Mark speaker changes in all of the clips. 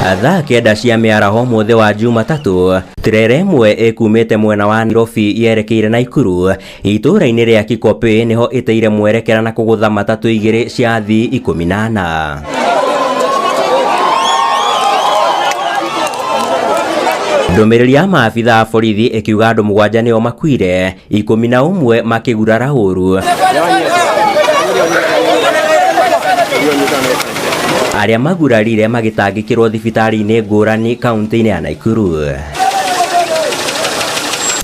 Speaker 1: Thaa 9 cia mĩaraho mũthĩ wa Jumatatũ, turera ĩmwe ĩkumĩte mwena wa Nairobi yerekeire Naikuru itũũra-inĩ rĩa Kikopey nĩho ĩteire mwerekera na kũgũtha matatũ 2 cia athii 14. Ndũmĩrĩri ya maabitha a borithi ĩkiuga andũ 7 nĩo makuire, 11 makĩgurara ũru. Arĩa magurarire magĩtangĩkĩrwo thibitarĩ-inĩ ngũrani kaunti-inĩ ya Naikuru.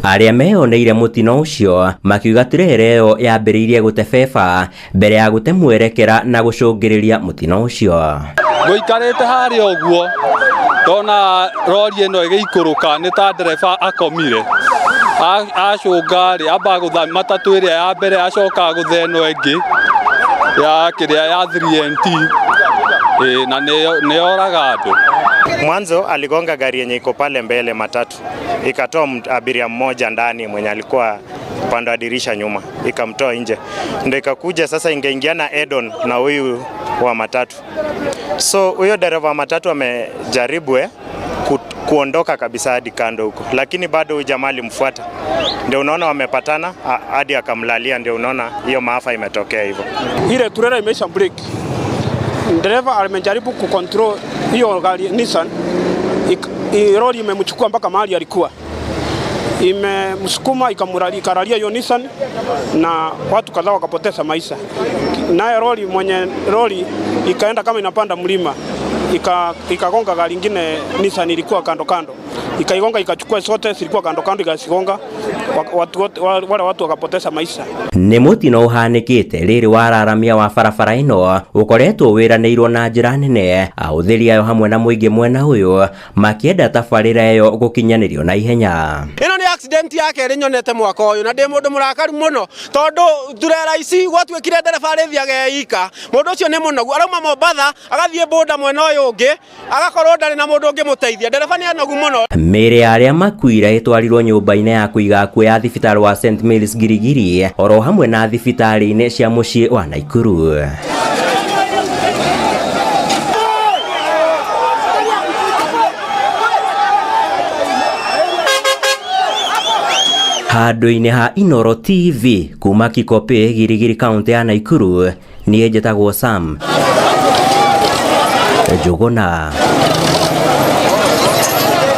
Speaker 1: Arĩa meyoneire mũtino ũcio makiuga turera ĩyo yambĩrĩirie gũtebeba mbere ya gũte mwerekera na gũcũngĩrĩria mũtino ũcio.
Speaker 2: Ngũikarĩte harĩa ũguo ndona rori ĩno ĩgĩikũrũka nĩ ta ndereba akomire. Acũnga rĩ amba gũtha matatũ ĩrĩa ya mbere acoka gũtha ĩno ĩngĩ ya kĩrĩa ya 3NT. Na nĩyoraga andũ.
Speaker 3: Mwanzo aligonga gari yenye iko pale mbele matatu, ikatoa abiria mmoja ndani mwenye alikuwa upande wa dirisha nyuma, ikamtoa nje. Ndio ikakuja sasa ingeingiana Edon na huyu wa matatu. So huyo dereva wa matatu amejaribu kuondoka kabisa hadi kando huko, lakini bado huyu jamaa alimfuata. Ndio unaona wamepatana hadi akamlalia, ndio unaona hiyo maafa imetokea hivyo.
Speaker 4: Ile trailer imeisha break. Dereva amejaribu kucontrol hiyo gari Nissan, lori imemchukua mpaka mahali alikuwa. Imemsukuma ikaralia hiyo Nissan na watu kadhaa wakapoteza maisha. Naye lori mwenye lori ikaenda kama inapanda mlima, ikagonga gari nyingine Nissan ilikuwa kando kando. Ikaigonga ikachukua zote zilikuwa kando kando ikazigonga, watu wote, wale watu wakapoteza maisha.
Speaker 1: Nĩ mũtino ũhanĩkĩte rĩrĩ wararamia wa barabara ĩno ũkoretwo wĩranĩirwo na njĩra nene, ahũthĩri ayo hamwe na mũingĩ mwena ũyũ makĩenda tabarĩra ĩyo gũkinyanĩrio na ihenya.
Speaker 5: Ĩno nĩ accident ya kerĩ nyonete mwaka ũyũ na ndĩ mũndũ mũrakaru mũno tondũ turera ici gwatuĩkire ndereba arĩthiaga eika. Mũndũ ũcio nĩ mũnogu, arauma Mombatha agathiĩ boda mwena ũyũ ũngĩ agakorwo ndarĩ na mũndũ ũngĩmũteithia. Ndereba nĩ anogu mũno.
Speaker 1: Mĩĩrĩ ya arĩa makuire ĩtwarirwo nyũmba-inĩ ya kũiga akuũ ya thibitarĩ wa St Mary's Giligili oro hamwe na thibitarĩ-inĩ cia mũciĩ wa Naikuru. Handũ-inĩ ha Inooro TV kuma Kikopey Giligili kaunti ya Naikuru, niĩ njĩtagwo Sam Njũgũna.